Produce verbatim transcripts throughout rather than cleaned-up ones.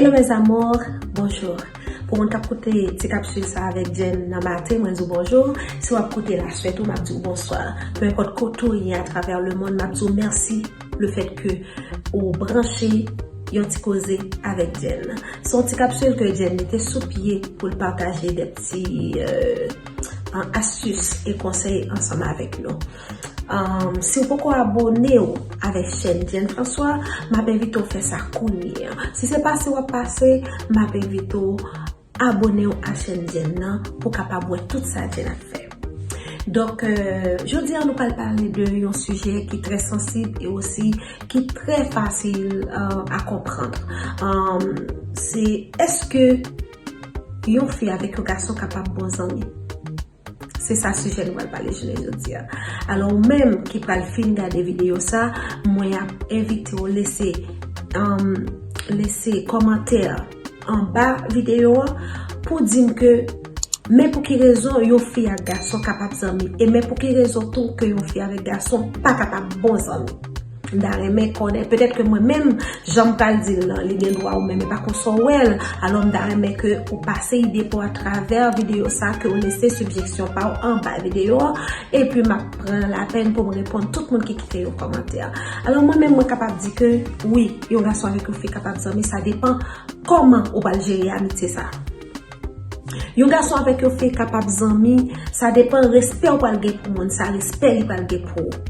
Hello mes amours, bonjou. Pou moun k ap koute ti kapsil sa avèk Jenn nan maten, mwen di w bonjou. Si w ap koute l aswè tou, m ap di w bonswa. Peu importe kote w ye atravè lemonn, m ap di w mèsi le fèt ke ou branche yon ti koze avèk Jenn. Se yon ti kapsil ke Jenn mete sou pye pou l pataje de ti, euh, astis e konsèy ansanm avèk nou. Um, si w poko abone w avèk chèn Jenn François, m ap envite w fè sa kounye a. Si se pase w ap pase, m ap envite w abone w a chèn Jenn nan pou w kapab wè tout sa Jenn ap fè. Donk, euh, jodi a nou pral pale de yon sijè ki trè sansib e osi ki trè fasil, euh, a konprann. Um, se èske yon fi avèk yon gason kapab bon zanmi? Se sa sijè nou pral pale jounen jodi a. Alò, ou menm ki pral fin gade videyo sa, mwen ap envite w lese, um, lese kòmantè anba videyo an pou di m ke men pou ki rezon yon fi ak gason kapab zanmi e men pou ki rezon tou ke yon fi avèk gason pa kapab bon zanmi. M ta renmen konnen, petèt ke mwen menm, jan m pral di l lan, li gen dwa ou menm e pa konsa w wè l. Alò, m ta renmen ke ou pase ide pa w atravè videyo sa, ke w lese sijèsyon pa w anba videyo a, epi m ap pran lapèn pou m reponn tout moun ki kite yon kòmantè. Alò, mwen menm, mwen kapab di ke, wi, yon gason avèk yon fi kapab zanmi, sa depann kòman ou pral jere amitye sa. Yon gason avèk yon fi kapab zanmi, sa depann respè ou pral gen pou moun sa, respè li pral gen pou ou.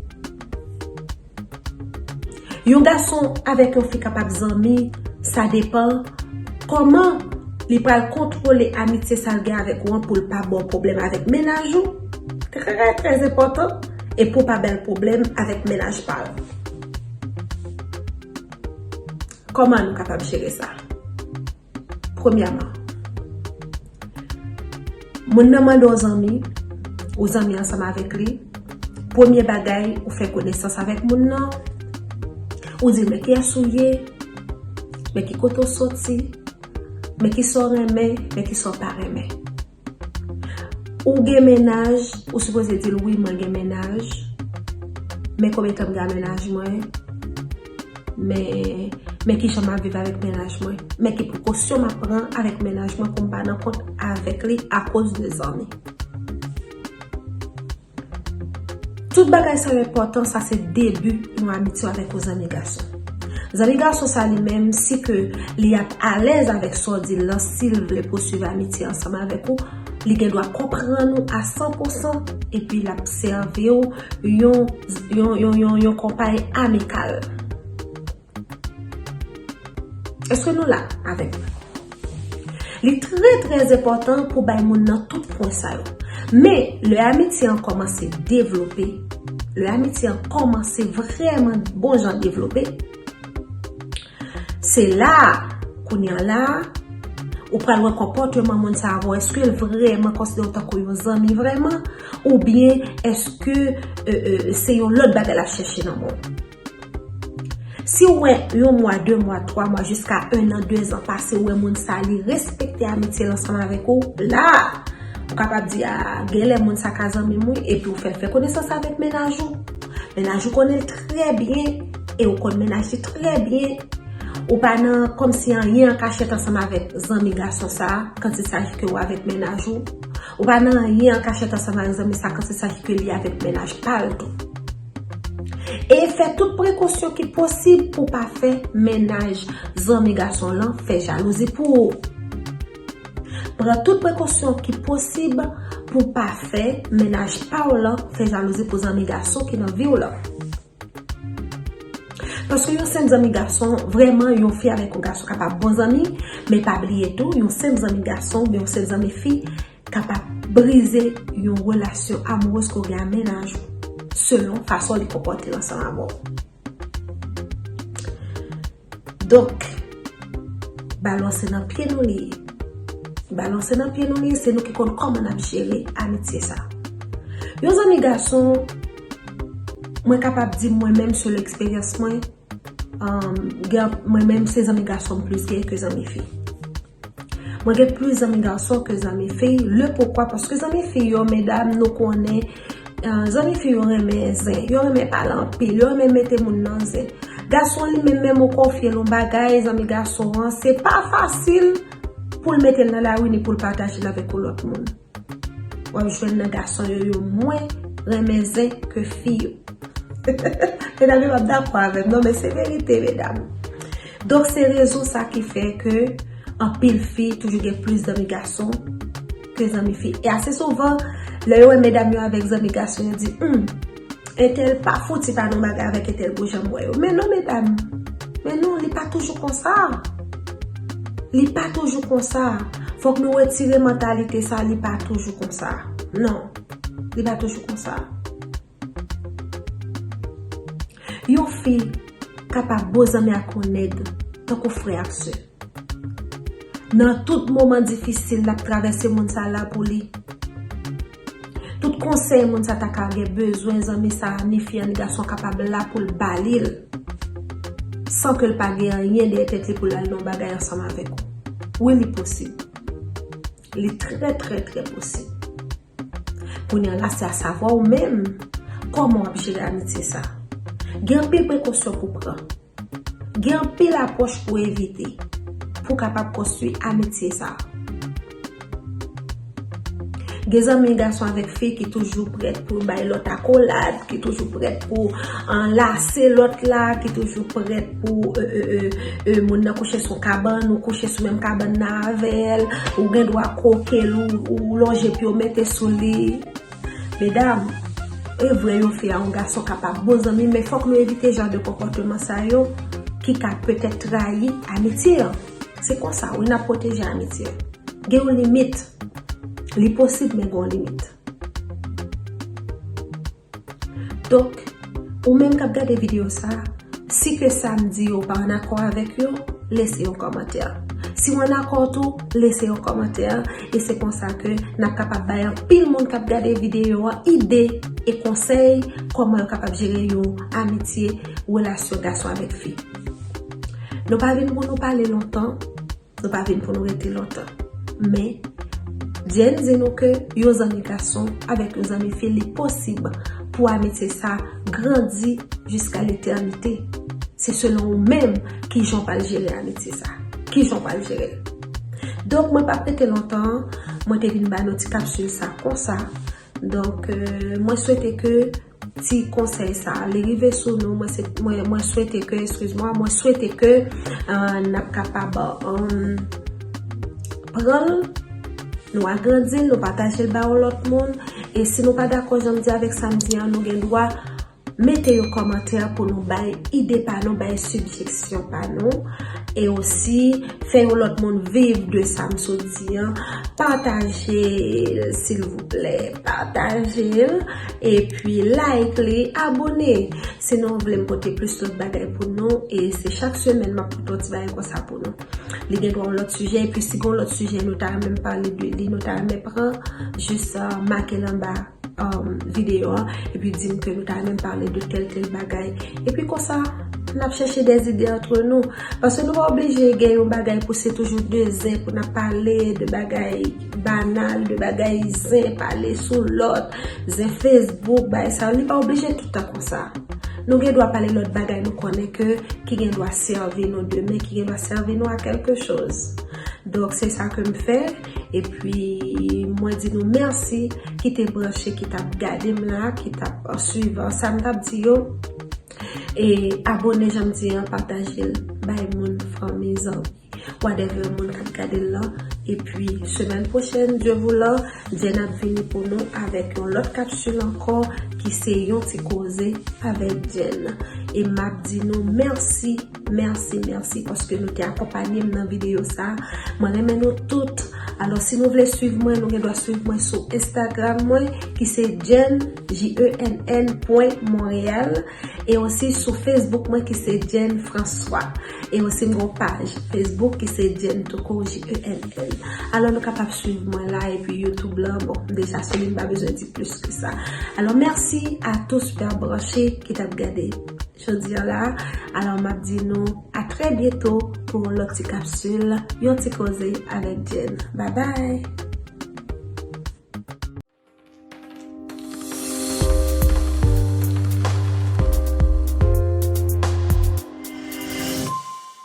Yon gason avèk yon fi kapab zanmi, sa depann kòman li pral kontwole amitye sa l gen avèk ou an pou l pa ba w pwoblèm avèk mennaj ou. Trè, trè enpòtan. E pou pa ba l pwoblèm avèk mennaj pa l. Kòman nou kapab jere sa? Premyèman, moun nan mande w zanmi, ou zanmi ansanm avèk li. Premye bagay, ou fè konesans avèk moun nan. Ou di l men kiyès ou ye, men ki kote w soti, men kisa w renmen, men kisa w pa renmen. Ou gen mennaj, ou sipoze di l, wi, mwen gen mennaj. Men konbyen tan m gen a mennaj mwen. Men, men kijan m ap viv avèk mennaj mwen. Men ki prekosyon m ap pran avèk mennaj mwen pou m pa nan kont avèk li akoz de zanmi. Tout bagay sa yo enpòtan, sa se debi yon amitye avèk yon zanmi gason. Zanmi gason sa li menm, si ke li ap alèz avèk sa w di l lan, si l vle pousuiv amitye ansanm avèk ou, li gen dwa konprann ou a san pou san, epi l ap sèvi w yon, yon, yon, yon, yon konpay amikal. Èske nou la avèk mwen? Li trè, trè enpòtan pou bay moun nan tout pwen sa yo. Men, lè amitye an kòmanse devlope, lè amitye an kòmanse vrèman bon jan devlope, se la a, kounye a la a, ou pral wè konpòtman moun sa a, èske l vrèman konsidere w tankou yon zanmi vrèman, oubyen èske, euh, euh, se yon lòt bagay l ap chèche nan moun? Si w wè yon mwa, de mwa, twa mwa, jiska en an, de zan pase, ou wè moun sa li respekte amitye l ansanm avèk ou, la, ou kapab di, a, genlè moun sa ka zanmi m wi, epi ou fè l fè konesans avèk mennaj ou. Mennaj ou konnen l trè byen, e ou konn mennaj li trè byen. Ou pa nan kòmsi anyen an kachèt ansanm avèk zanmi gason sa, quand il s'agit ke ou avèk mennaj ou. Ou pa nan anyen an kachèt ansanm avèk zanmi sa, quand il s'agit ke li avèk mennaj pa l tou. E fè tout prekosyon ki posib pou pa fè mennaj zanmi gason lan fè jalouzi pou ou. Pran tout prekosyon ki posib pou pa fè mennaj pa w lan fè jalouzi pou zanmi gason ki nan vi w lan. Paske yon senp zanmi gason, vrèman, yon fi avèk yon gason kapab bon zanmi, men pa bliye tou, yon senp zanmi gason, oubyen yon senp zanmi fi, kapab brize yon relasyon amourèz ke w gen a mennaj ou, selon fason li konpòte l ansanm avè w. Donk, balon se nan pye nou li ye. Balon se nan pye nou li ye, se nou ki konn kòman n ap jere amitye sa. Yon zanmi gason, mwen kapab di mwen menm, selon eksperyans mwen, um, gen, mwen menm se zanmi gason m plis gen ke zanmi fi. Mwen gen plis zanmi gason ke zanmi fi. Le poukwa? Paske zanmi fi yo, medam, nou konnen, euh, zanmi fi yo renmen zen, yo renmen pale anpil, yo renmen mete moun nan zen. Gason li menm, menm ou konfye l yon bagay, zanmi gason an, se pa fasil pou l mete l nan lari ni pou l pataje l avèk yon lòt moun. W ap jwenn nan gason yo, yo mwen renmen zen ke fi yo. Medam yo p ap dakò avè m, non, men se verite, medam. Donk, se rezon sa ki fè ke anpil fi toujou gen plis zanmi gason ke zanmi fi. E ase souvan, lè yo wè medam yo avèk zanmi gason, yo di, hmm, entèl pa fouti pa nan bagay avèk entèl pou jan m wè yo. Men non, medam. Men non, li pa toujou konsa. Li pa toujou konsa. Fòk nou retire mantalite sa, li pa toujou konsa. Non, li pa toujou konsa. Yon fi kapab bon zanmi ak yon nèg tankou frè ak sè. Nan tout moman difisil l ap travèse, moun sa la pou li. Tout konsèy moun sa ta ka gen bezwen, zanmi sa, ni fi an ni gason kapab la pou l ba li l, san ke l pa gen anyen dèyè tèt li pou l al nan yon bagay ansanm avèk ou. Wi, li posib. Li trè, trè, trè posib. Kounye a la, se a savwa ou menm, kòman w ap jere amitye sa. Gen anpil prekosyon pou pran. Gen anpil apwòch pou evite, pou kapab konstwi amitye sa. Gen zanmi gason avèk fi ki toujou prèt pou bay lòt akolad, ki toujou prèt pou anlase lòt la, ki toujou prèt pou, e, e, e, e, moun nan kouche sou kabann, ou kouche sou menm kabann nan avè l, ou gen dwa koke l, ou, ou lonje pye w mete sou li. Medam, e vre yon fi a yon gason kapab bon zanmi, men fòk nou evite jan de konpòteman sa yo ki ka petèt trayi amitye an. Se konsa, wi, n ap pwoteje amitye. Gen yon limit. Li posib, men gen yon limit. Donk, ou menm k ap gade videyo sa, si ke sa m di yo pa ann akò avèk yo, lese yon kòmantè. Si w ann akò tou, lese yon kòmantè. E se konsa ke n ap kapab bay anpil moun k ap gade videyo an ide e konsèy kòman yo kapab jere yon amitye, relasyon gason avèk fi. Nou pa vin pou nou pale lontan. Nou pa vin pou nou rete lontan. Men, Jen di nou ke yon zanmi gason avèk yon zanmi fi, li posib pou amitye sa grandi jiska letènite. Se selon ou menm kijan w pral jere amitye sa. Kijan w pral jere l. Donk, mwen p ap rete lontan, mwen te vin ba nou ti kapsil sa konsa. Donk, euh, mwen swete ke ti konsèy sa, li rive sou nou, mwen se, mwen, mwen swete ke, eskiz mwa, mwen swete ke, euh, n ap kapab, euh, pran l, nou agrandi l, nou pataje l ba yon lòt moun. E si nou pa dakò jan m di avèk sa m di an, nou gen dwa mete yon kòmantè pou nou bay ide pa nou, bay sijestyon pa nou. E osi, fè yon lòt moun viv de sa m sot di an. Pataje l, silvouplè. Pataje l. Epi like li, abone. Si nou vle m pote plis lòt bagay pou nou, e se chak semèn m ap pote yon ti bagay konsa pou nou. Li gen dwa yon lòt sijè, epi si gen yon lòt sijè nou ta renmen pale de li, nou ta renmen pran, jis, uh, make l anba, um, videyo an, epi di m ke nou ta renmen pale de tèl, tèl bagay. Epi konsa, n ap chèche dèzide antre nou. Paske nou pa oblije gen yon bagay pou se toujou de zen, pou n ap pale de bagay banal, de bagay zen, pale sou lòt, zen Facebook, bagay sa yo, li pa oblije tout tan konsa. Nou gen dwa pale lòt bagay nou konnen ke, ki gen dwa sèvi nou demen, ki gen dwa sèvi nou a kèlke choz. Donk, se sa ke m fè. Epi, mwen di nou mèsi ki te branche, ki t ap gade m la, ki t ap swiv sa m t ap di yo. E abone, jan m di an, pataje l, bay moun, fanmi, zanmi, whatever moun k ap gade l lan. Epi, semèn pwochèn, Dye voulan, Jen ap vini pou nou avèk yon lòt kapsil ankò, ki se yon ti koze avèk Jen. E m ap di nou mèsi, mèsi, mèsi, paske nou te akonpanye m nan videyo sa. Mwen renmen nou tout. Alò, si nou vle swiv mwen, nou gen dwa swiv mwen sou Instagram mwen, ki se Jenn, J E N N pwen Montréal. E osi sou Facebook mwen, ki se Jenn François. E osi m gen yon paj Facebook ki se Jenn Touko, J E N N. Alò, nou kapab swiv mwen la, epi YouTube lan, bon, m deja sou li, m pa bezwen di plis ke sa. Alò, mèsi a tout sipè branche ki t ap gade jodi a la. Alò, m ap di nou a trè byento pou yon lòt ti kapsil, yon ti koze avèk Jenn. Bye bye!